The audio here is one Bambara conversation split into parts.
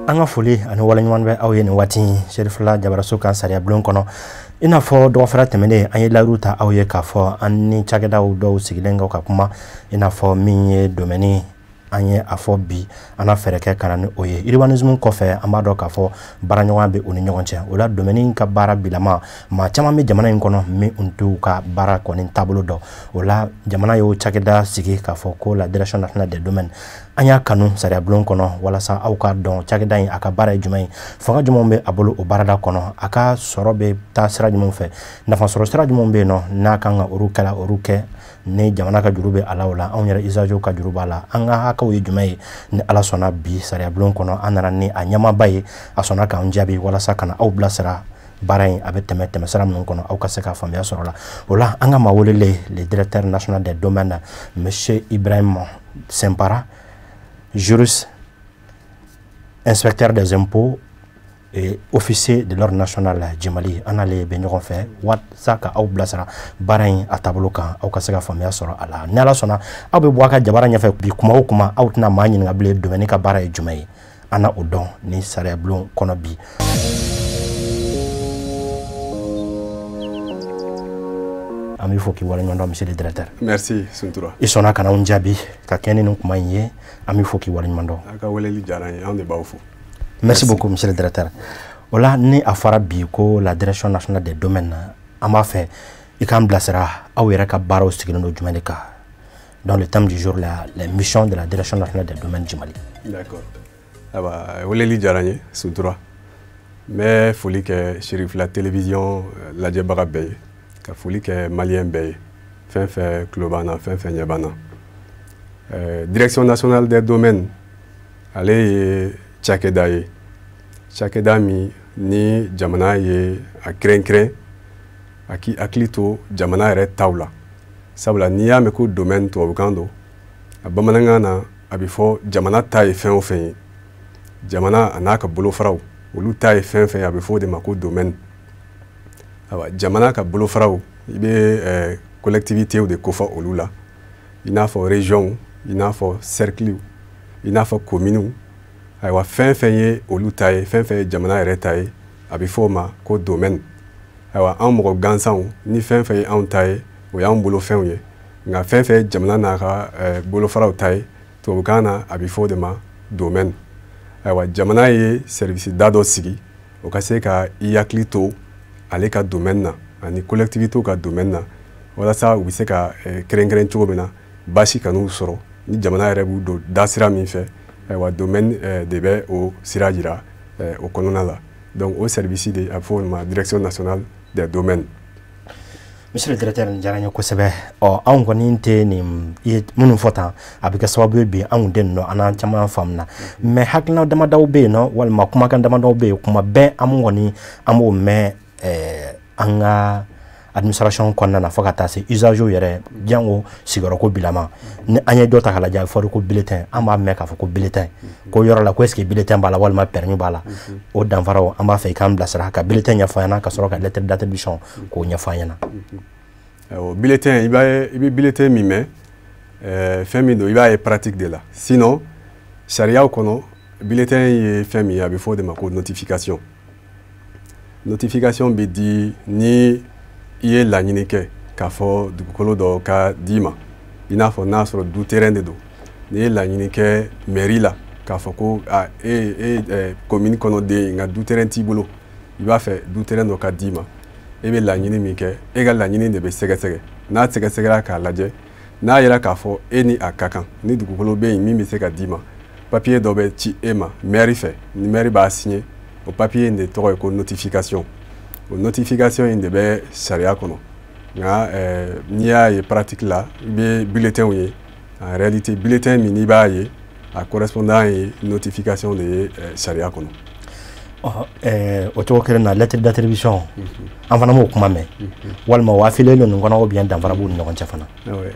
An ka foli ani waleɲuman bɛ aw ye nin waati Cherifla Jabaraso kan sariya bulon kɔnɔ. I n'a fɔ dɔgɔfara tɛmɛnen, an ye layiru ta aw ye k'a fɔ an ni cakɛdaw dɔw sigilen kan ka kuma, i n'a fɔ min ye domaine. An ye a fɔ bi an na fɛɛrɛ kɛ ka na ni o ye. Urbanisme kɔfɛ, an b'a dɔn k'a fɔ baaraɲɔgɔnya bɛ u ni ɲɔgɔn cɛ. O la, domaine ka baara bilama, maa caman bɛ jamana in kɔnɔ min t'u ka baara kɔni taabolo dɔn. O la, jamana y'o cakɛda sigi k'a fɔ ko la Direction nationale des domaines. An y'a kanu sariya bulon kɔnɔ walasa aw ka dɔn cakɛda in, a ka baara ye jumɛn ye, fanga jumɛn bɛ a bolo o baarada kɔnɔ, a ka sɔrɔ bɛ taa sira jumɛn fɛ, nafasɔrɔ sira jumɛn bɛ yen nɔ n'a kan ka olu kɛla olu kɛ, ni jamana ka juru bɛ a la, o la anw yɛrɛ usagers ka juru b'a la, an ka hakɛw ye jumɛn ye. Ni Ala sɔnna, bi sariya bulon kɔnɔ, an nana ni a ɲɛmaaba ye. A sɔnna k'an jaabi walasa ka na aw bilasira baara in a bɛ tɛmɛ tɛmɛsira minnu kɔnɔ, aw ka se ka faamuya sɔrɔ la. O la, an ka maa welelen, le directeur national des domaines, monsieur Ibrahim Sempara, juriste, inspecteur des impôts et officier de l'ordre national du Mali, an n'ale bɛ ɲɔgɔn fɛ walasa ka aw bilasira baara in a taabolo kan, aw ka se ka faamuya sɔrɔ a la. Ni Ala sɔnna, aw bɛ bɔ a ka jabara ɲɛfɛ bi, kuma o kuma, aw tɛna maa ɲininka bilen domaine ka baara ye jumɛn ye. An na o dɔn ni sariya bulon kɔnɔ bi. An b'i fɔ k'i waleɲuman dɔn, monsieur le directeur. Merci, Suntura. I sɔnna ka n'anw jaabi ka kɛ ni nin kuma in ye, an b'i fɔ k'i waleɲuman dɔn. A ka weleli diyara n ye, anw de b'aw fo. Merci beaucoup, monsieur le directeur. O la, ni a fɔra bi ko la Direction nationale des domaines, an b'a fɛ i k'an bilasira, aw yɛrɛ ka baaraw sigilen don jumɛn de kan? Dans le thème du jour, les missions de la Direction nationale des domaines du Mali. D'accord. Ayiwa, weleli diyara n ye, Suntura. N bɛ foli kɛ Cherifla télévision lajɛbaga bɛɛ ye, ka foli kɛ maliyɛn bɛɛ ye, fɛn fɛn tulo b'an na, fɛn fɛn ɲɛ b'an na. Direction nationale des domaines, ale ye cakɛda ye, cakɛda min ni jamana ye a kɛrɛnkɛrɛn a k'i hakili to jamana yɛrɛ taw la. Sabula n'i y'a mɛn ko domaine, tubabukan don, a bamanankan na a bɛ fɔ jamana ta ye fɛn o fɛn ye, jamana a n'a ka bolofaraw, olu ta ye fɛn fɛn ye, a bɛ fɔ o de ma ko domaine. Ayiwa, jamana ka bolofaraw, i bɛ collectivités de kofɔ olu la, i n'a fɔ région, i n'a fɔ cercle, i n'a fɔ commune. Ayiwa, fɛn fɛn ye olu ta ye, fɛn fɛn ye jamana yɛrɛ ta ye, a bɛ fɔ o ma ko domaine. Ayiwa, an mɔgɔ gansanw, ni fɛn fɛn ye anw ta ye, o y'anw bolofɛnw ye. Nka fɛn fɛn ye jamana n'a ka bolofaraw ta ye, tubabukan na a bɛ fɔ o de ma domaine. Ayiwa, jamana ye service da dɔ sigi o ka se ka i hakili to ale ka domaine na ani collectivité ka domaine na, walasa u bɛ se ka kɛrɛnkɛrɛn cogo min na, baasi kan'u sɔrɔ ni jamana yɛrɛ b'u don dasira min fɛ. Ayiwa, domaine de bɛ o sira jira o kɔnɔna la. Donc o service de, a bɛ fɔ o ma Direction nationale des domaines. Monsieur le directeur, nin diyara n ye kosɛbɛ. Ɔ, anw kɔni tɛ nin i ye minnu fɔ tan, a bɛ kɛ sababu ye bi anw tɛ nin dɔn, an n'an caman faamuna. Mais hakilina damadɔw bɛ yen nɔ, walima kumakan damadɔw bɛ yen, kuma bɛɛ an kɔni an b'o mɛn an ka administration kɔnɔna na, fo ka taa se usagers yɛrɛ, jango sigiyɔrɔko bilama. Ni an ye dɔ ta k'a lajɛ, a bɛ fɔ ko bulletin. An b'a mɛn k'a fɔ ko bulletin ko yɔrɔ la, ko est ce que bulletin b'a la walima permis b'a la? O danfaraw, an b'a fɛ i k'an bilasira ka bulletin ɲɛfɔ an ɲɛna, ka sɔrɔ ka lettre d'attribution k'o ɲɛfɔ an ɲɛna. Awɔ, bulletin, i b'a ye, i bɛ bulletin min mɛn, fɛn min don, i b'a ye pratique de la. Sinon sariyaw kɔnɔ, bulletin ye fɛn min ye, a bɛ fɔ o de ma ko notification. Notification bɛ di ni i ye laɲini kɛ k'a fɔ dugukolo dɔ ka d'i ma, i n'a fɔ n'a sɔrɔ du terrain de don. N'i ye laɲini kɛ mairie la k'a fɔ ko a e e commune kɔnɔ den, nka du terrain t'i bolo, i b'a fɛ du terrain dɔ ka d'i ma, e bɛ laɲini min kɛ, e ka laɲini de bɛ sɛgɛsɛgɛ. N'a sɛgɛsɛgɛra k'a lajɛ, n'a yɛrɛ k'a fɔ e ni a ka kan, ni dugukolo bɛ yen min bɛ se ka d'i ma, papier dɔ bɛ ci e ma maire fɛ, ni maire b'a signer. O papier in de tɔgɔ ye ko notification. O notification in de bɛ sariya kɔnɔ. Nka n'i y'a ye pratique la, i bɛ bulletin ye. En réalité, bulletin min n'i b'a ye, a correspondant ye notification de ye sariya kɔnɔ. O cogo kelen na, lettre d'attribution, an fana m'o kuma mɛn, walima o affilié don nin kɔnɔ, ou bien danfara b'u ni ɲɔgɔn cɛ fana?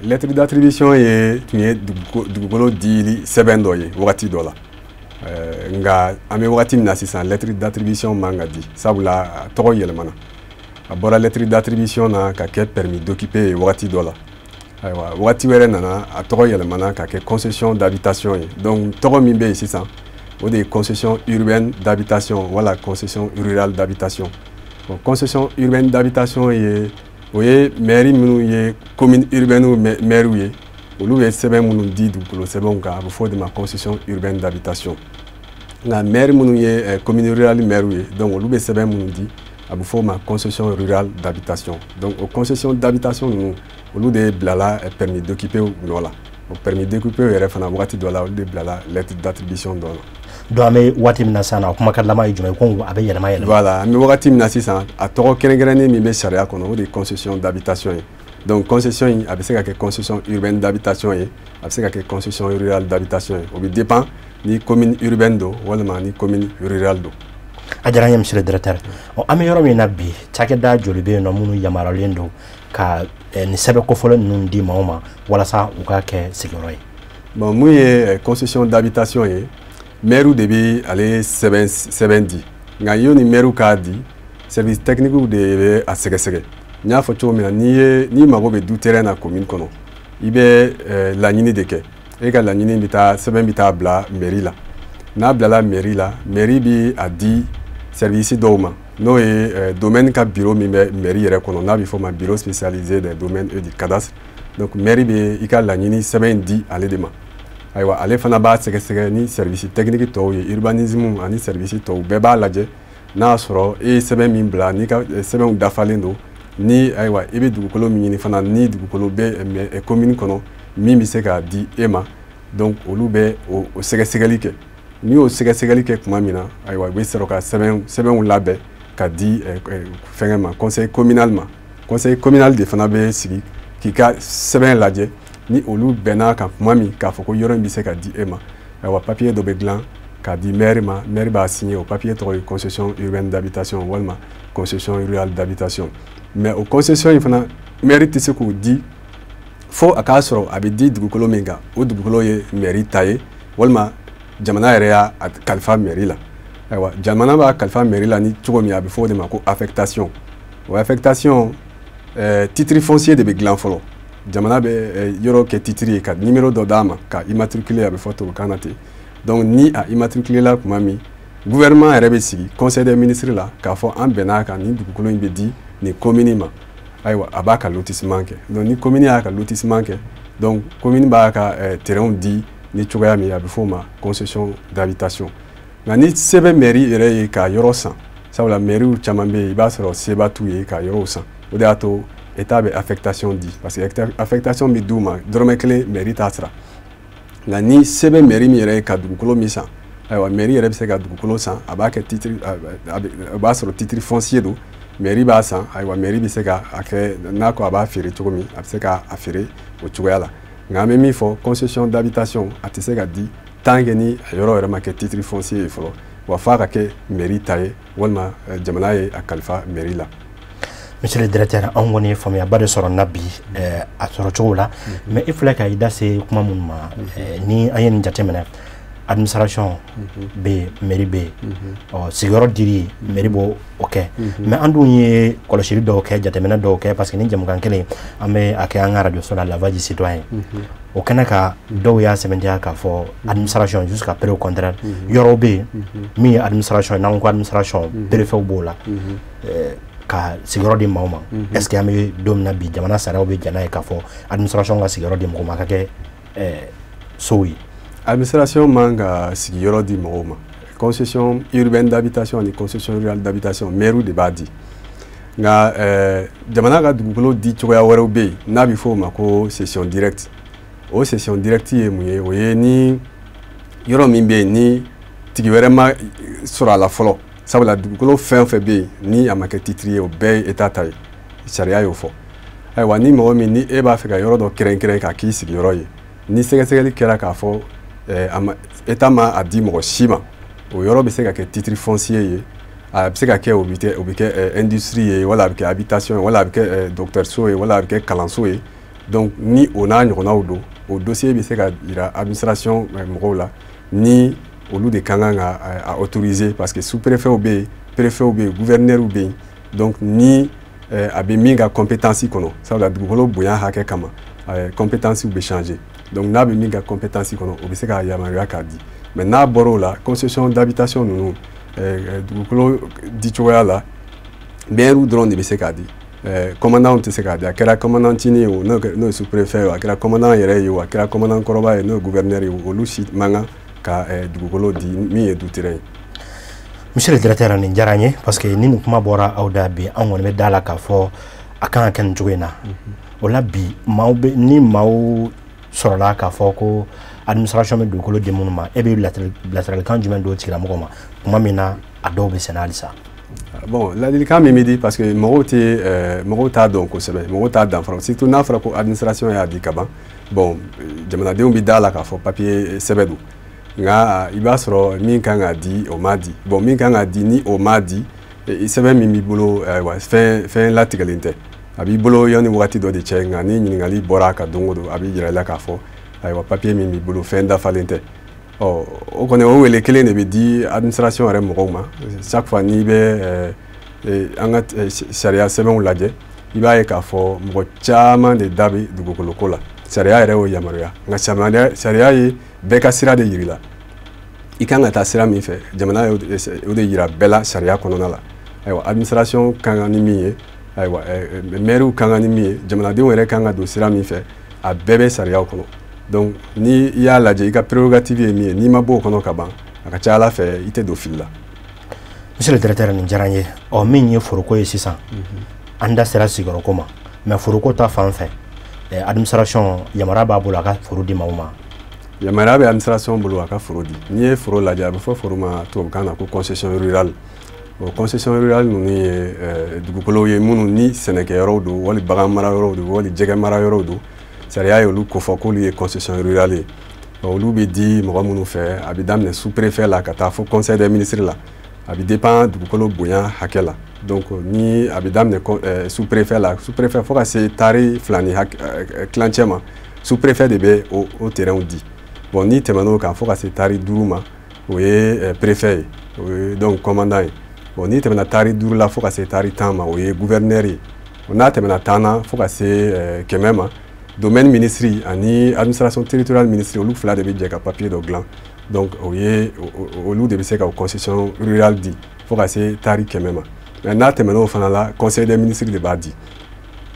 Lettre d'attribution ye tun ye dugukolo dili sɛbɛn dɔ ye wagati dɔ la. Nka an bɛ wagati min na sisan, lettre d'attribution man ka di, sabula a tɔgɔ yɛlɛmana. A bɔra lettre d'attribution na ka kɛ permis d'occuper ye wagati dɔ la. Ayiwa, wagati wɛrɛ nana, a tɔgɔ yɛlɛmana ka kɛ concession d'habitation ye. Donc tɔgɔ min bɛ yen sisan, O de ye concession urbaine d'habitation wala concession rurale d'habitation. Bon, concession urbaine d'habitation ye, o ye mairie minnu ye commune urbaine maire ye, olu ye sɛbɛn minnu di dugukolo sɛbɛnw kan, a bɛ fɔ o de ma concession urbaine d'habitation. Nka maire minnu ye commune rurale maire ye, donc olu bɛ sɛbɛn minnu di, a bɛ fɔ o ma concession rurale d'habitation. Donc o concession d'habitation ninnu, olu de bilala permis d'occuper nɔ la. O permis d'occuper yɛrɛ fana, wagati dɔ la, olu de bilala lettre d'attribution dɔ la. Donc an bɛ waati min na sisan, a kumakan ye jumɛn ye ko a bɛ yɛlɛma yɛlɛma? Voilà, an bɛ wagati min na sisan, a tɔgɔ kɛrɛnkɛrɛnnen min bɛ sariya kɔnɔ, o de ye concession d'habitation ye. Donc concession in, a bɛ se ka kɛ concession urbaine d'habitation ye, a bɛ se ka kɛ concession rurale d'habitation ye. O bɛ dépend ni commune urbaine don walima ni commune rurale don. A diyara n ye, monsieur le directeur. Ɔ, an bɛ yɔrɔ min na bi, cakɛda joli bɛ yen nɔ minnu yamaruyalen don ka nin sɛbɛn kofɔlen ninnu di maaw ma walasa u ka kɛ sigiyɔrɔ ye? Bon, mun ye concession d'habitation ye, maire de bɛ ale sɛbɛn di. Nka yanni maire k'a di, service technique de bɛ a sɛgɛsɛgɛ. N y'a fɔ cogo min na, n'i ye n'i mago bɛ du terrain na commune kɔnɔ, i bɛ laɲini de kɛ. E ka laɲini bɛ taa, sɛbɛn bɛ taa bila mairie la. N'a bilala mairie la, mairie bɛ a di service dɔw ma, n'o ye domaine ka bureau min bɛ mairie yɛrɛ kɔnɔ, n'a bɛ fɔ o ma bureau spécialisé des domaines et du cadastre. Donc mairie bɛ i ka laɲini sɛbɛn di ale de ma. Ayiwa, ale fana b'a sɛgɛsɛgɛ ni service technique tɔw ye, urbanisme ani service tɔw bɛɛ b'a lajɛ n'a y'a sɔrɔ e ye sɛbɛn min bila, n'i ka sɛbɛnw dafalen don, ni ayiwa i bɛ dugukolo min ɲini fana, ni dugukolo bɛ commune kɔnɔ min bɛ se k'a di e ma. Donc olu bɛ o sɛgɛsɛgɛli kɛ. N'i y'o sɛgɛsɛgɛli kɛ tuma min na, ayiwa, u bɛ sɔrɔ ka sɛbɛnw labɛn ka di fɛngɛ ma, conseil communal ma. Conseil communal de fana bɛ sigi k'i ka sɛbɛn lajɛ. Ni olu bɛnna kan tuma min k'a fɔ ko yɔrɔ in bɛ se ka di e ma, ayiwa, papier dɔ bɛ dilan k'a di maire ma, maire b'a signer. O papier tɔgɔ ye concession urbaine d'habitation walima concession rurale d'habitation. Mais o concession in fana, maire tɛ se k'o di fo a k'a sɔrɔ a bɛ di dugukolo min kan, o dugukolo ye mairie ta ye walima jamana yɛrɛ y'a kalifa mairie la. Ayiwa, jamana b'a kalifa mairie la ni cogo min, a bɛ fɔ o de ma ko affectation. O affectation, titre foncier de bɛ dilan fɔlɔ. Jamana bɛ yɔrɔ kɛ titre ye ka numéro dɔ d'a ma ka immatriculer, a bɛ fɔ tubabukan na ten. Donc ni a immatriculer la tuma min, gouvernement yɛrɛ bɛ sigi conseil des ministres la k'a fɔ an bɛn'a kan, nin dugukolo in bɛ di nin commune ma. Ayiwa, a b'a ka lotissement kɛ. Donc ni commune y'a ka lotissement kɛ, donc commune b'a ka terrain di ni cogoya min ye, a bɛ f'o ma concession d'habitation. Nka ni se bɛ mairie yɛrɛ ye ka yɔrɔ san, sabula mairie caman bɛ yen, i b'a sɔrɔ seba t'u ye ka yɔrɔw san, o de y'a to état bɛ affectation di, parce que affectation bɛ d'u ma, dɔrɔmɛ kelen mairie t'a sara. Nka ni se bɛ mairie min yɛrɛ ye ka dugukolo min san, ayiwa, mairie yɛrɛ bɛ se ka dugukolo san, a b'a kɛ titre, a b'a sɔrɔ titre foncier don, mairie b'a san. Ayiwa, mairie bɛ se ka a kɛ n'a ko a b'a feere cogo min, a bɛ se k'a feere o cogoya la. Nka an bɛ min fɔ, concession d'habitation a tɛ se ka di tant que ni a yɔrɔ yɛrɛ ma kɛ titre foncier ye fɔlɔ, wa f'a ka kɛ mairie ta ye walima jamana ye a kalifa mairie la. Monsieur le directeur, anw kɔni ye faamuyaba de sɔrɔ na bi a sɔrɔ cogo la. Mais e filɛ ka i da se kuma minnu ma, ni an ye nin jateminɛ, administration bɛ yen, mairie bɛ yen, ɔ sigiyɔrɔ dili, mairie b'o o kɛ. Mais an dun ye kɔlɔsili dɔw kɛ, jateminɛ dɔw kɛ, parce que ni jamukan kelen an bɛ a kɛ an ka radio so la, La Voix du Citoyen, o kɛnɛ ka dɔw y'a sɛbɛntiya k'a fɔ administration, jusqu'à preuve contraire, yɔrɔw bɛ yen min ye administration ye, n'an ko administration, préfet b'o la ka sigiyɔrɔ di maaw ma. Est ce que an bɛ don min na bi, jamana sariyaw bɛ jɛn n'a ye k'a fɔ administration ka sigiyɔrɔ di mɔgɔ ma a ka kɛ sow ye? Administration man ka sigiyɔrɔ di mɔgɔw ma. Concession urbaine d'habitation ani concession rurale d'habitation, maire de b'a di. Nka jamana ka dugukolo di cogoya wɛrɛw bɛ yen n'a bɛ fɔ o ma ko cession directe. O cession directe ye mun ye? O ye ni yɔrɔ min bɛ yen ni tigi wɛrɛ ma sɔrɔ a la fɔlɔ, sabula dugukolo fɛn o fɛn bɛ yen ni a ma kɛ titre ye, o bɛɛ ye état ta ye, sariya y'o fɔ. Ayiwa, ni mɔgɔ min ni e b'a fɛ ka yɔrɔ dɔ kɛrɛnkɛrɛn k'a k'i sigiyɔrɔ ye, ni sɛgɛsɛgɛli kɛra k'a fɔ état ma a di mɔgɔ si ma, o yɔrɔ bɛ se ka kɛ titre foncier ye, a bɛ se ka kɛ o bɛ kɛ industrie ye, wala a bɛ kɛ habitation ye, wala a bɛ kɛ dɔgɔtɔrɔso ye, wala a bɛ kɛ kalanso ye. Donc ni o n'a ɲɔgɔnnaw don, o dossier bɛ se ka yira administration mɔgɔw la, ni olu de ka kan ka a autoriser, parce que sous-préfet bɛ yen, préfet bɛ yen, gouverneur bɛ yen. Donc ni a bɛ min ka compétence kɔnɔ, sabula dugukolo bonya hakɛ kama, compétence bɛ changer, donc n'a bɛ min ka compétence kɔnɔ, o bɛ se ka yamaruya k'a di. Mais n'a bɔra o la, concession d'habitation ninnu, dugukolo dicogoya la, maire dɔrɔn de bɛ se k'a di, commandant tɛ se k'a di. A kɛra commandantini ye o, n'o ye sous-préfet ye o, a kɛra commandant yɛrɛ ye o, a kɛra commandant kɔrɔba ye, n'o ye gouverneur ye o, olu si man kan ka dugukolo di min ye du terrain ye. Monsieur le directeur, nin diyara n ye, parce que ni nin kuma bɔra aw da bi, an kɔni bɛ da la k'a fɔ a kan ka kɛ nin cogo in na. O la bi, maaw bɛ ni maaw sɔrɔla k'a fɔ ko administration bɛ dugukolo di minnu ma, e bɛ bilasiralikan jumɛn d'o tigilamɔgɔ ma, tuma min na a dɔw bɛ sɛnɛ halisa? Bon, ladilikan min bɛ di, parce que mɔgɔw tɛ, mɔgɔw t'a dɔn kosɛbɛ, mɔgɔw t'a danfara, surtout n'a fɔra ko administration y'a di ka ban. Bon, jamanadenw bɛ da la k'a fɔ papier sɛbɛ don, nka i b'a sɔrɔ min kan ka di, o ma di. Bon, min kan ka di, ni o ma di, sɛbɛn min b'i bolo, ayiwa, fɛn latigɛlen tɛ. A b'i bolo yanni wagati dɔ de cɛ, nka ni ɲininkali bɔra a kan don o don, a b'i yira i la k'a fɔ, ayiwa, papier min b'i bolo, fɛn dafalen tɛ. Ɔ, o kɔni, o wele kelen de bɛ di administration yɛrɛ mɔgɔw ma. Chaque fois n'i bɛ an ka sariya sɛbɛnw lajɛ, i b'a ye k'a fɔ mɔgɔ caman de da bɛ dugukolo ko la. Sariya yɛrɛ y'o yamaruya, nka sariya ye bɛɛ ka sira de yir'i la, i kan ka taa sira min fɛ. Jamana y'o de yira bɛɛ la sariya kɔnɔna la. Ayiwa, administration kan ka ni min ye, ayiwa, maires kan ka ni min ye, jamanadenw yɛrɛ kan ka don sira min fɛ, a bɛɛ bɛ sariyaw kɔnɔ. Donc ni i y'a lajɛ, i ka prérogative ye min ye, n'i ma bɔ o kɔnɔ ka ban, a ka ca Ala fɛ, i tɛ don fili la. Monsieur le directeur, nin diyara n ye. Ɔ, min ye foroko ye sisan, an da sera sigiyɔrɔko ma, mais foroko ta fan fɛ, administration yamaruya b'a bolo a ka foro di maaw ma? Yamaruya bɛ administration bolo a ka foro di. N'i ye foro lajɛ, a bɛ fɔ foro ma tubabukan na ko concession rurale. O concession rurale ninnu ye dugukolow ye minnu ni sɛnɛkɛyɔrɔw don, wali bagan mara yɔrɔw don, wali jɛgɛ mara yɔrɔw don. Sariya ye olu kofɔ k'olu ye concession rurale ye. Olu bɛ di mɔgɔ minnu fɛ, a bɛ daminɛ sous préfet la ka taa fo conseil des ministres la. A bɛ dépend dugukolo bonya hakɛ la. Donc ni a bɛ daminɛ sous préfet la, sous préfet fo ka se taari 2 ni tilancɛ ma, sous préfet de bɛ o terrain di. Bon, n'i tɛmɛn'o kan fo ka se taari 5 ma, o ye préfet ye, o ye donc commandant ye. Bon, n'i tɛmɛna taari 5 la fo ka se taari 10 ma, o ye gouverneur ye. N'a tɛmɛna 10 na fo ka se 100 ma, domaine ministre ani administration territoriale ministre, olu fila de bɛ jɛ ka papier dɔ dilan. Donc o ye olu de bɛ se ka concession rurale di fo ka se taari 100 ma. Mais n'a tɛmɛn'o fana la, conseil des ministres de b'a di.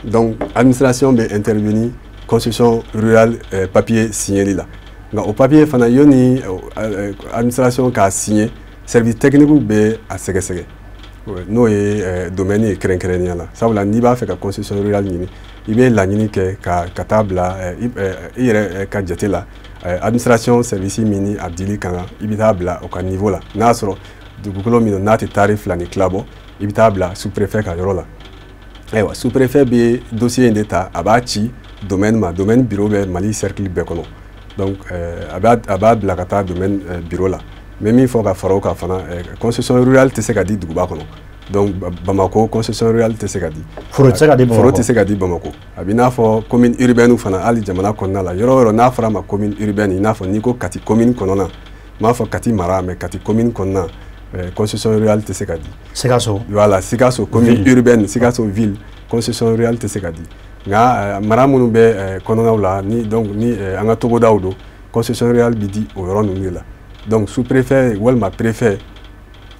Donc administration bɛ intervenir concession rurale papier signeli la. Nka o papier fana, yoni administration k'a signer, service technique bɛ a sɛgɛsɛgɛ, n'o ye domaine ye kɛrɛnkɛrɛnnenya la. Sabula n'i b'a fɛ ka concession rurale ɲini, i bɛ laɲini kɛ ka taa bila i yɛrɛ ka jate la, administration service min ni a dili ka kan, i bɛ taa bila o ka niveau la. N'a sɔrɔ dugukolo min n'a tɛ taari 2 ni tila bɔ, i bɛ taa bila sous préfet ka yɔrɔ la. Ayiwa, sous préfet bɛ dossier in de ta, a b'a ci domaine ma. Domaine bureau bɛ Mali cercle bɛɛ kɔnɔ. Donc a b'a bila ka taa domaine bureau la. N bɛ min fɔ ka fara o kan fana, concession rurale tɛ se ka di duguba kɔnɔ. Donc Bamako, concession rurale tɛ se ka di. Foro tɛ se ka di Bamako. Foro tɛ se ka di Bamako. A bɛ n'a fɔ commune urbaine fana, hali jamana kɔnɔna la, yɔrɔ o yɔrɔ n'a fɔra ma commune urbaine, i n'a fɔ n'i ko Kati commune kɔnɔna, n m'a fɔ Kati mara, mais Kati commune kɔnɔna, concession rurale tɛ se ka di. Sikaso. Voilà, Sikaso commune urbaine, Sikaso ville, concession rurale tɛ se ka di. Nka mara minnu bɛ kɔnɔnaw la, ni donc ni an ka togodaw don, concession rurale bɛ di o yɔrɔ ninnu de la. Donc sous-préfet walima préfet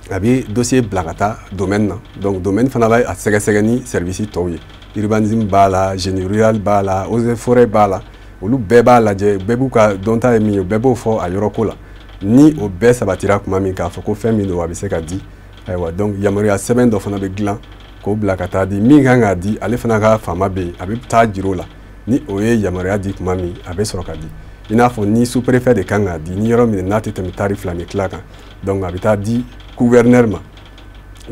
a bɛ dossier bila ka taa domaine na. Donc domaine fana b'a sɛgɛsɛgɛ ni service tɔw ye. Urbanisme b'a la, génie rural b'a la, eaux et forêts b'a la. Olu bɛɛ b'a lajɛ, bɛɛ b'u ka dɔnta ye min ye, bɛɛ b'o fɔ a yɔrɔ ko la. Ni o bɛɛ sabatira tuma min k'a fɔ ko fɛn min don, a bɛ se ka di, ayiwa, donc yamaruya sɛbɛn dɔ fana bɛ dilan k'o bila ka taa di min kan k'a di. Ale fana ka faama bɛ yen, a bɛ taa jira o la. Ni o ye yamaruya di tuma min, a bɛ sɔrɔ ka di. I n'a fɔ ni sous-préfet de kan k'a di, ni yɔrɔ min n'a tɛ tɛmɛ taari 2 ni tila kan, donc a bɛ taa di gouverneur ma.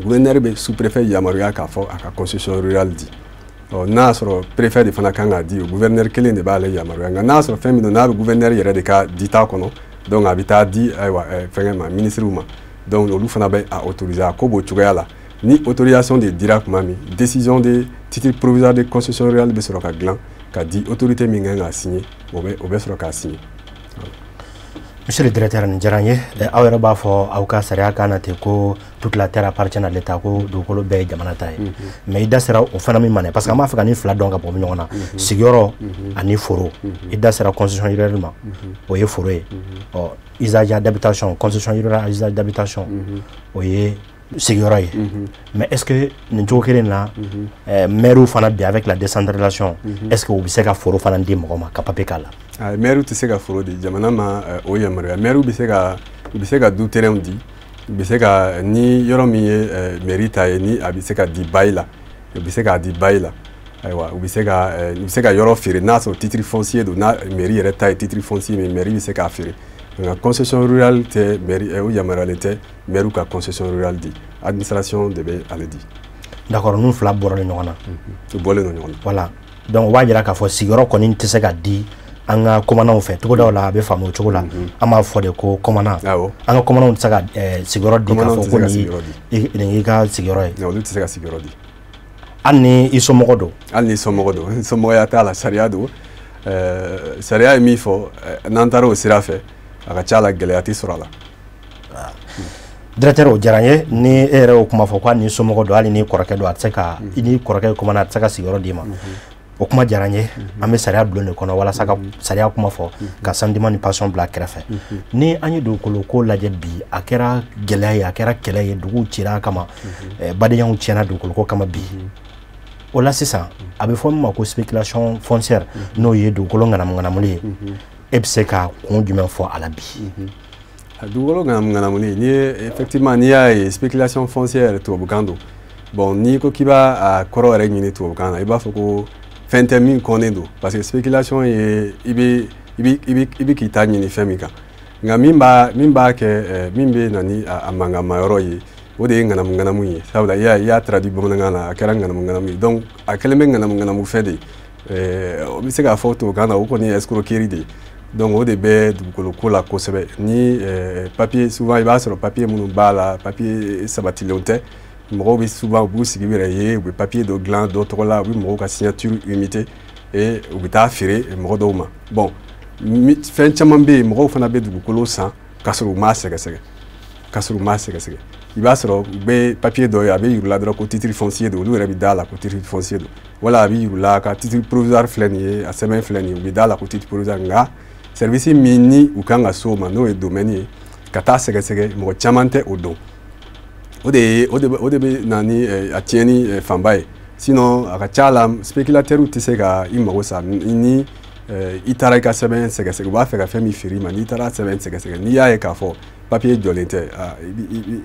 Gouverneur bɛ sous-préfet yamaruya k'a fɔ a ka concession rurale di. Ɔ, n'a y'a sɔrɔ préfet de fana kan k'a di, o gouverneur kelen de b'ale yamaruya. Nka n'a y'a sɔrɔ fɛn min don, n'a bɛ gouverneur yɛrɛ de ka dita kɔnɔ, donc a bɛ taa di, ayiwa, fɛngɛ ma, ministre ma. Donc olu fana bɛ a autoriser. A ko b'o cogoya la. Ni autorisation de dira tuma min, décision de titre provisoire de concession rurale bɛ sɔrɔ ka dilan ka di autorité min kan k'a signer, o bɛ sɔrɔ k'a signer. Monsieur le directeur, nin diyara n ye. Aw yɛrɛ b'a fɔ aw ka sariya kan na ten ko toute la terre appartient à l'État, ko dugukolo bɛɛ ye jamana ta ye. Mais i da sera o fana min ma dɛ, parce que an b'a fɛ ka nin fila dɔn ka bɔ ɲɔgɔn na, sigiyɔrɔ ani foro. I da sera concession rurale ma, o ye foro ye. Ɔ, usage d'habitation, concession rurale usage d'habitation, o ye sigiyɔrɔ ye. Mais est ce que nin cogo kelen na, maire fana bi, avec la décentralisation, est ce que u bɛ se ka foro fana di mɔgɔ ma ka papier k'a la? Maire tɛ se ka foro di, jamana ma o yamaruya. Maire bɛ se ka, u bɛ se ka du terrain di, u bɛ se ka, ni yɔrɔ min ye mairie ta ye, ni a bɛ se ka di bail la, u bɛ se k'a di bail la. Ayiwa, u bɛ se ka yɔrɔ feere n'a sɔrɔ titre foncier don, n'a mairie yɛrɛ ta ye titre foncier min, mairie bɛ se k'a feere. Nka concession rurale tɛ mairie, o yamaruyalen tɛ maire ka concession rurale di, administration de bɛ ale di. D'accord, ninnu fila bɔra ɲɔgɔn na. U bɔlen don ɲɔgɔn na. Voilà, donc o b'a jira k'a fɔ sigiyɔrɔ kɔni tɛ se ka di an ka commandants fɛ togodaw la. A bɛ faamu o cogo la, an b'a fɔ de ko commandant, an ka commandants tɛ se ka sigiyɔrɔ di k'a fɔ ko nin y'i ka sigiyɔrɔ ye. Olu tɛ se ka sigiyɔrɔ di. Hali ni i somɔgɔ don? Hali ni somɔgɔ don, somɔgɔya t'a la, sariya don. Sariya ye min fɔ, n'an taara o sira fɛ, a ka ca la, gɛlɛya tɛ sɔrɔ a la. Directeur, o diyara n ye. Ni e yɛrɛ y'o kuma fɔ ko hali ni somɔgɔ don, hali ni kɔrɔkɛ don, a tɛ se ka, i ni kɔrɔkɛ ye commandant, a tɛ se ka sigiyɔrɔ d'i ma. O kuma diyara n ye. An bɛ sariya bulon de kɔnɔ walasa ka sariya kuma fɔ, ka sentiment ni passion bila kɛrɛfɛ. Ni an ye dugukolo ko lajɛ bi, a kɛra gɛlɛya ye, a kɛra kɛlɛ ye, duguw cira a kama, badenyaw tiɲɛna dugukolo ko kama bi. O la sisan, a bɛ fɔ min ma ko spéculation foncière, n'o ye dugukolo ŋanamu ŋanamuli ye, e bɛ se ka kun jumɛn fɔ a la bi? Dugukolo ŋanamu ŋanamuli, n'i ye, effectivement, n'i y'a ye, spéculation foncière tubabukan don. Bon, n'i ko k'i b'a a kɔrɔ yɛrɛ ɲini tubabukan na, i b'a fɔ ko fɛn tɛ min kɔnnen don, parce que spéculation ye i bɛ k'i ta ɲini fɛn min kan. Nka min b'a kɛ, min bɛ na ni a mankanma yɔrɔ ye, o de ye ŋanamu ŋanamu ye. Sabula i y'a traduit bamanankan na, a kɛra ŋanamu ŋanamu ye. Donc a kɛlen bɛ ŋanamu ŋanamu fɛn de ye. O bɛ se k'a fɔ tubabukan na, o kɔni ye escroquerie de ye. Donc o de bɛ dugukolo ko la kosɛbɛ. Ni papier, souvent i b'a sɔrɔ papier minnu b'a la, papier sabatilenw tɛ. Mɔgɔw bɛ, souvent u b'u sigi u yɛrɛ ye, u bɛ papier dɔ dilan dɔ tɔgɔ la, u bɛ mɔgɔw ka signature imiter et u bɛ taa feere mɔgɔ dɔw ma. Bon, fɛn caman bɛ yen, mɔgɔw fana bɛ dugukolo san k'a sɔrɔ u m'a sɛgɛsɛgɛ, k'a sɔrɔ u m'a sɛgɛsɛgɛ. I b'a sɔrɔ u bɛ papier dɔ ye, a bɛ yir'u la dɔrɔn ko titre foncier don, olu yɛrɛ bɛ da la ko titre foncier don, wala a bɛ yir'u la ka titre provisoire filɛ nin ye, a sɛbɛn filɛ nin ye, u bɛ da la ko titre provisoire. Nka service min ni u kan ka s'o ma, n'o ye domaine ye, ka taa sɛgɛsɛgɛ, mɔgɔ caman tɛ o dɔn. O de ye o de bɛ na ni a tiɲɛni fanba ye. Sinon a ka ca la, spéculateur tɛ se ka i mago sa ni i taara i ka sɛbɛn sɛgɛsɛgɛ. U b'a fɛ ka fɛn min feere i ma, n'i taara sɛbɛn sɛgɛsɛgɛ, n'i y'a ye k'a fɔ papier jɔlen tɛ,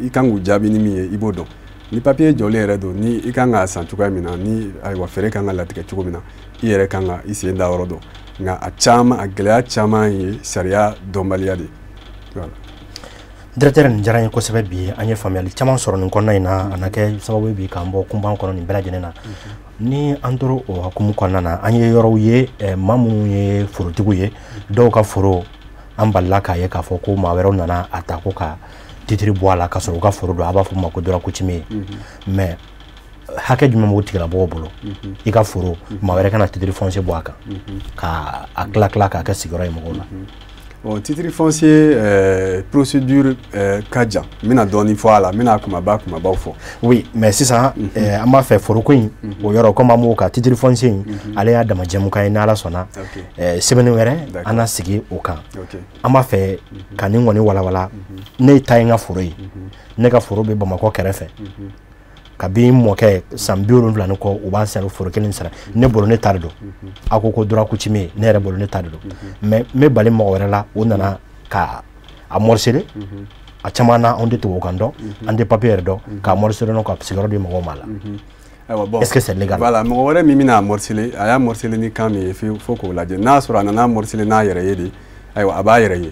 i kan k'u jaabi ni min ye, i b'o dɔn. Ni papier jɔlen yɛrɛ don, ni i kan k'a san cogoya min na, ni ayiwa feere kan ka latigɛ cogo min na, i yɛrɛ kan ka i sen da yɔrɔ dɔn. Nka a caman, a gɛlɛya caman ye sariya dɔnbaliya de ye, voilà. Directeur, nin diyara n ye kosɛbɛ. Bi an ye faamuyali caman sɔrɔ nin kɔnɔna in na, a na kɛ sababu ye bi k'an bɔ kunban kɔnɔ nin bɛɛ lajɛlen na. Ni an tora o hukumu kɔnɔna na, an ye yɔrɔw ye, maa minnu ye forotigiw ye, dɔw ka foro, an balila k'a ye k'a fɔ ko maa wɛrɛw nana a ta ko ka titre bɔ a la k'a sɔrɔ u ka foro don. A b'a fɔ o ma ko droit coutumier. Mais hakɛ jumɛn b'o tigilamɔgɔw bolo? I ka foro, maa wɛrɛ kana titre foncier bɔ a kan ka a tila tila k'a kɛ sigiyɔrɔ ye mɔgɔw la. Bon, titre foncier procédure ka jan, n bɛna dɔɔnin fɔ a la, n bɛna kumaba kumabaw fɔ. Oui, mais sisan an b'a fɛ foroko in o yɔrɔ, komi an b'o kan, titre foncier in, ale y'a dama jɛmukan ye. N'Ala sɔnna, semaine wɛrɛ an na sigi o kan. An b'a fɛ ka nin kɔni walawala. Ne ta ye n ka foro ye, ne ka foro bɛ Bamakɔ kɛrɛfɛ. Kabi n mɔkɛ san 70 ni kɔ, u b'a sara foro kelen sara ne bolo, ne ta de don. A ko ko droit coutumier, ne yɛrɛ bolo ne ta de don, mais n bɛ bali mɔgɔ wɛrɛ la, o nana ka a morceler. A caman na, anw tɛ tubabukan dɔn, an tɛ papier yɛrɛ dɔn, k'a morceler ka sigiyɔrɔ di mɔgɔw ma la. Ayiwa, bon, est-ce que c'est légal? Voilà, mɔgɔ wɛrɛ min bɛna a morceler, a y'a morceler ni kan min ye, fo k'o lajɛ. N'a sɔrɔ a nana morceler n'a yɛrɛ ye de, ayiwa, a b'a yɛrɛ ye.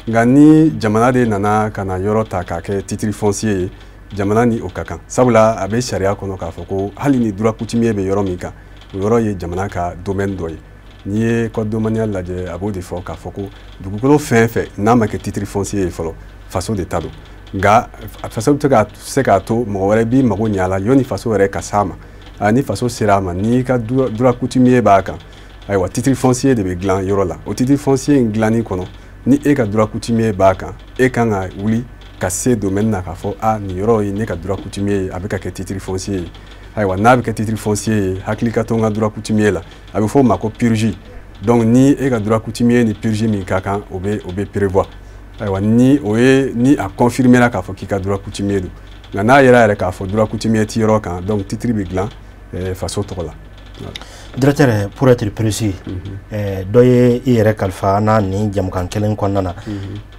Nka ni jamana de nana ka na yɔrɔ ta k'a kɛ titre foncier ye, jamana ni o ka kan, sabula a bɛ sariya kɔnɔ k'a fɔ ko hali ni droit coutumier bɛ yɔrɔ min kan, o yɔrɔ ye jamana ka domaine dɔ ye. N'i ye code domanial lajɛ, a b'o de fɔ k'a fɔ ko dugukolo fɛn fɛn n'a ma kɛ titre foncier ye fɔlɔ, faso de ta don. Nka faso bɛ se k'a to mɔgɔ wɛrɛ b'i mago ɲɛ a la yanni faso yɛrɛ ka s'a ma. Ni faso sera a ma, n'i ka droit coutumier b'a kan, ayiwa, titre foncier de bɛ dilan yɔrɔ la. O titre foncier in dilanni kɔnɔ, Ni e ka droit coutumier b'a kan, e kan ka wuli ka se domaine na k'a fɔ a nin yɔrɔ ye ne ka droit coutumier ye, a bɛ ka kɛ titre foncier ye. Ayiwa, n'a bɛ kɛ titre foncier ye, hakili ka to n ka droit coutumier la. A bɛ fɔ o ma ko purge. Donc ni e ka droit coutumier ni purge min ka kan, o bɛ prévoir. Ayiwa, ni o ye ni a confirmer la k'a fɔ k'i ka droit coutumier don. Nka n'a yɛrɛ k'a fɔ droit coutumier ti yɔrɔ kan, donc titre bɛ dilan faso tɔgɔ la. Directeur, pour être précis, dɔ ye i yɛrɛ kalifa an na nin jamukan kelen kɔnɔna na.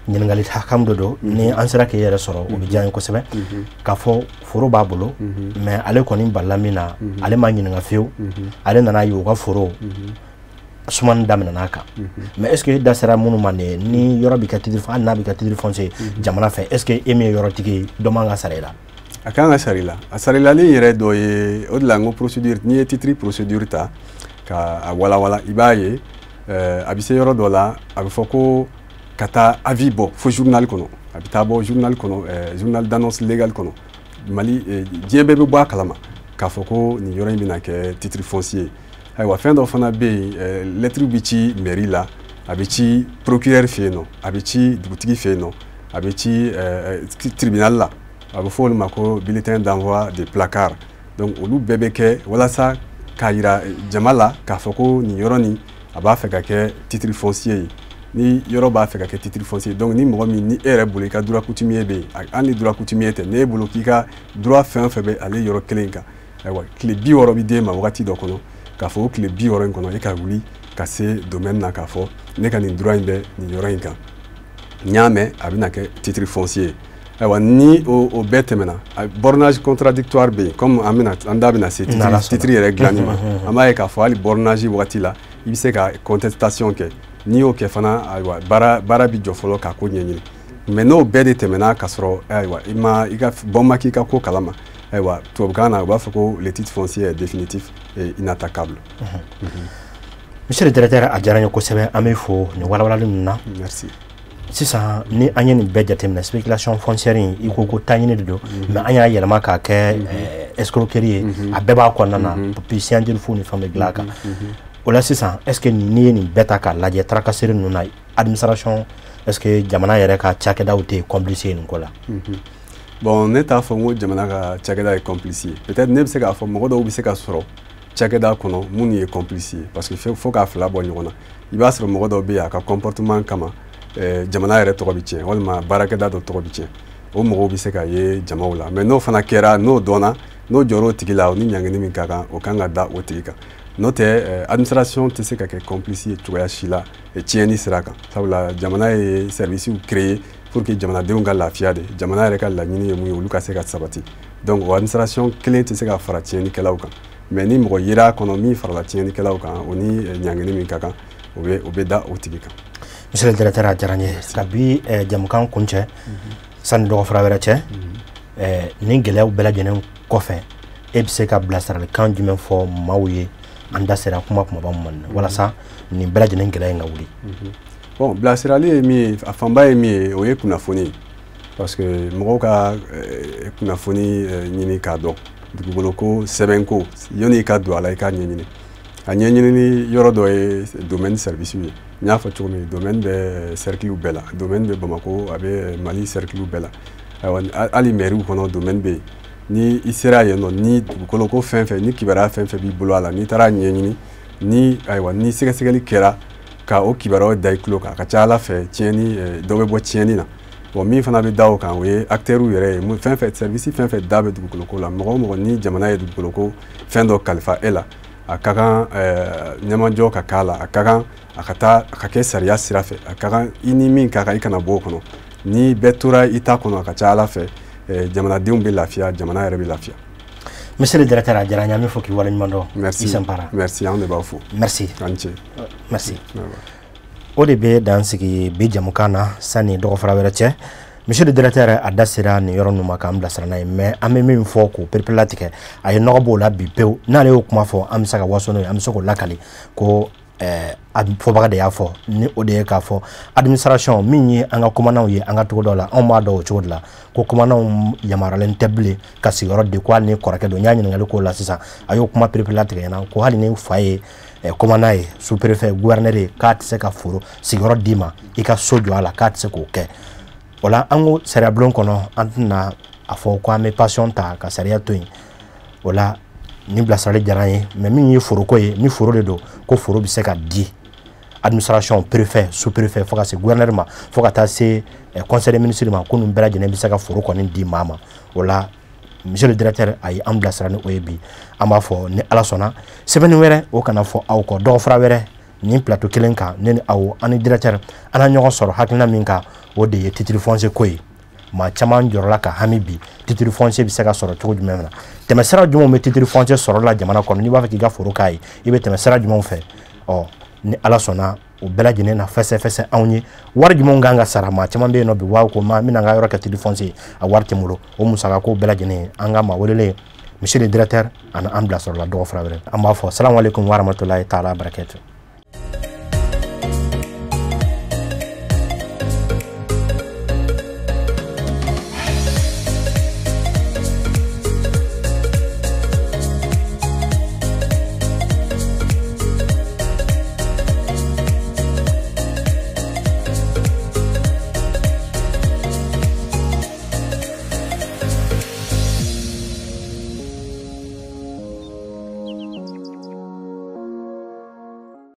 Ɲininkali hakam dɔ don, ni an sera k'i yɛrɛ sɔrɔ, o bɛ diya n ye kosɛbɛ. K'a fɔ foro b'a bolo, mais ale kɔni balila min na, ale ma ɲininka fiyewu, ale nana ye u ka foro sumani daminɛna kan. Mais est ce que e da sera minnu ma nin ye, ni yɔrɔ b'i ka titre, hali n'a b'i ka titre foncier jamana fɛ, est ce que e min ye yɔrɔtigi ye, dɔ man ka sara i la? A kan ka sara i la. A sarilalen yɛrɛ dɔ ye o de la. N ko procédure, n'i ye titre procédure ta ka a walawala, i b'a ye a bɛ se yɔrɔ dɔ la, a bɛ fɔ ko ka taa avis bɔ fo journal kɔnɔ. A bɛ taa bɔ journal kɔnɔ, journal d'annonce légale kɔnɔ. Mali diɲɛ bɛɛ bɛ bɔ a kalama k'a fɔ ko nin yɔrɔ in bɛna kɛ titre foncier ye. Ayiwa, fɛn dɔ fana bɛ yen, lettre bɛ ci mairie la, a bɛ ci procureur fɛ yen nɔ, a bɛ ci dugutigi fɛ yen nɔ, a bɛ ci tribunal la. A bɛ fɔ olu ma ko bulletin d'envoi de placard. Donc olu bɛɛ bɛ kɛ walasa k'a yira jama la k'a fɔ ko nin yɔrɔ nin, a b'a fɛ ka kɛ titre foncier ye. Ni yɔrɔ b'a fɛ ka kɛ titre foncier, donc ni mɔgɔ min ni e yɛrɛ bolo i ka droit coutumier bɛ yen, hali ni droit coutumier tɛ, n'e bolo k'i ka droit fɛn o fɛn bɛ ale yɔrɔ kelen kan, ayiwa, tile 60 bɛ d'e ma wagati dɔ kɔnɔ, k'a fɔ o tile 60 in kɔnɔ, e ka wuli ka se domaine na k'a fɔ ne ka nin droit in bɛ nin yɔrɔ in kan, n y'a mɛn a bɛna kɛ titre foncier ye. Ayiwa, ni o bɛɛ tɛmɛna, bornage contradictoire bɛ yen. Comme an bɛna an da bɛna se titre yɛrɛ dilanni ma, an b'a ye k'a fɔ hali bornage wagati la, i bɛ se ka contestation kɛ. N'i y'o kɛ fana, ayiwa, baara bɛ jɔ fɔlɔ k'a ko ɲɛɲini. Mais n'o bɛɛ de tɛmɛna k'a sɔrɔ, ayiwa, i ma i ka bɔ ma k'i ka ko kalama, ayiwa, tubabukan na u b'a fɔ ko le titre foncier est définitif et inattaquable. Monsieur le directeur, a diyara n ye kosɛbɛ. An bɛ fo nin walawalali ninnu na. Merci. Sisan, ni an ye nin bɛɛ jateminɛ, spéculation foncière in, i ko ko taɲini de don, mais an y'a yɛlɛma k'a kɛ escroquerie ye, a bɛɛ b'a kɔnɔna na, puis signature fu ni fɛnw bɛ dilan a kan. O la sisan, est ce que n'i ye nin bɛɛ ta k'a lajɛ, tracasserie ninnu na, administration, est ce que jamana yɛrɛ ka cakɛdaw tɛ complice ye nin ko la? Bon, ne t'a fɔ n ko jamana ka cakɛda ye complice ye. Peut-être ne bɛ se k'a fɔ mɔgɔ dɔw bɛ se ka sɔrɔ cakɛda kɔnɔ minnu ye complice ye, parce que fo k'a fila bɔ ɲɔgɔn na. I b'a sɔrɔ mɔgɔ dɔw bɛ yen, a ka comportement kama, jamana yɛrɛ tɔgɔ bɛ tiɲɛ walima baarakɛda dɔ tɔgɔ bɛ tiɲɛ. O mɔgɔw bɛ se ka ye jamaw la. Mais n'o fana kɛra, n'o dɔnna, n'o jɔr'o tigi la, o ni ɲangini min ka kan, o kan ka da o tigi kan. N'o tɛ, administration tɛ se ka kɛ complice ye cogoya si la tiɲɛni sira kan, sabula jamana ye service créer pour que jamanadenw ka lafiya de. Jamana yɛrɛ ka laɲini ye mun ye? Olu ka se ka sabati. Donc o administration kelen tɛ se ka fara tiɲɛnikɛlaw kan. Mais ni mɔgɔ yera a kɔnɔ min farala tiɲɛnikɛlaw kan, o ni ɲangini min ka kan, o bɛ da o tigi kan. Monsieur le directeur, a diyara n ye. Kabi jamukan kuncɛ, sani dɔgɔfura wɛrɛ cɛ, nin gɛlɛyaw bɛɛ lajɛlen kɔfɛ, e bɛ se ka bilasiralikan jumɛn fɔ maaw ye, an da sera kuma kumaba min ma walasa nin bɛɛ lajɛlen gɛlɛya in ka wuli? Bon, bilasirali ye min ye, a fanba ye min ye, o ye kunnafoni ye, parce que mɔgɔw ka kunnafoni ɲini k'a dɔn dugukolo ko, sɛbɛn ko, yanni i ka don a la, i k'a ɲɛɲini. A ɲɛɲinini yɔrɔ dɔ ye domaine service ye. N y'a fɔ cogo min, domaine bɛ cercle bɛɛ la, domaine bɛ Bamako, a bɛ Mali cercle bɛɛ la. Ayiwa, hali mairie kɔnɔ, domaine bɛ yen. Ni i sera yen nɔ, ni dugukolo ko fɛn fɛn, ni kibaruya fɛn fɛn b'i bolo a la, n'i taara ɲɛɲini, ni ayiwa, ni sɛgɛsɛgɛli kɛra ka o kibaruyaw da i tulo kan, a ka ca Ala fɛ, tiɲɛni dɔ bɛ bɔ tiɲɛni na. Bon, min fana bɛ da o kan, o ye acteurs yɛrɛ ye. Fɛn fɛn, service fɛn fɛn da bɛ dugukolo ko la, mɔgɔ o mɔgɔ ni jamana ye dugukolo ko fɛn dɔ kalifa e la, a ka kan ɲɛmajɔ ka k'a la, a ka kan a ka taa a ka kɛ sariya sira fɛ, a ka kan i ni min ka kan, i kana bɔ o kɔnɔ. Ni bɛɛ tora i ta kɔnɔ, a ka ca Ala fɛ, jamanadenw bɛ lafiya, jamana yɛrɛ bɛ lafiya. Monsieur le directeur, a diyara n ye. An bɛ fɔ k'i waleɲuman dɔn. Merci. I Sɛnpara. Merci, an de b'aw fo. Merci. A ni ce. Merci. O de bɛ dan sigi bi jamukan na sani dɔgɔfara wɛrɛ cɛ. Monsieur le directeur, a da sera nin yɔrɔ ninnu ma k'an bilasira n'a ye, mais an bɛ min fɔ k'o pereperelatigɛ, a ye nɔgɔ b'o la bi pewu. N'ale y'o kuma fɔ, an bɛ se ka waso n'o ye, an bɛ se k'o lakali ko A fɔbaga de y'a fɔ, ni o de ye k'a fɔ administration min ye an ka commandantw ye an ka togodaw la, anw b'a dɔn o cogo de la ko commandantw yamaruyalen tɛ bilen ka sigiyɔrɔ di, ko hali ni kɔrɔkɛ don. N y'a ɲininkali k'o la sisan, a y'o kuma pereperelatigɛ ɲɛna ko hali ni fa ye commandant ye, sous-préfet, gouverneur ye, k'a tɛ se ka foro sigiyɔrɔ d'i ma i ka so jɔ a la, k'a tɛ se k'o kɛ. O la, an ko sariya bulon kɔnɔ, an tɛna a fɔ ko an bɛ passion ta ka sariya to yen. O la, nin bilasirali diyara an ye. Mais min ye foroko ye, ni foro de don, ko foro bɛ se ka di administration, préfet, sous-préfet, fo ka se gouverneur ma, fo ka taa se conseil des ministres ma, ko ninnu bɛɛ lajɛlen bɛ se ka foro kɔni di maa ma. O la, monsieur le directeur a ye an bilasira ni o ye bi. An b'a fɔ ni Ala sɔnna, sɛbɛnni wɛrɛ o kana fɔ aw kɔ, dɔgɔfura wɛrɛ nin plateau kelen kan, ne ni aw an ni directeur an na ɲɔgɔn sɔrɔ hakilina min kan, o de ye titre foncier ko ye. Maa caman jɔrɔla ka hami bi, titre foncier bɛ se ka sɔrɔ cogo jumɛn na? Tɛmɛsira jumɛnw bɛ titre foncier sɔrɔ la jamana kɔnɔ? N'i b'a fɛ k'i ka foro k'a ye, i bɛ tɛmɛ sira jumɛnw fɛ? Ɔ, ni Ala sɔnna, o bɛɛ lajɛlen na fɛsɛfɛsɛ anw ye. Wari jumɛnw kan ka sara? Maa caman bɛ yen nɔ bi, wa ko ma n bɛna n ka yɔrɔ kɛ titre foncier, a wari tɛ n bolo. O musaka ko bɛɛ lajɛlen, an ka maa welelen monsieur le directeur ani an bilasɔrɔ la dɔgɔ fura wɛrɛ. An b'a fɔ salamu aleykum wa rahmatulahi taala barakatu.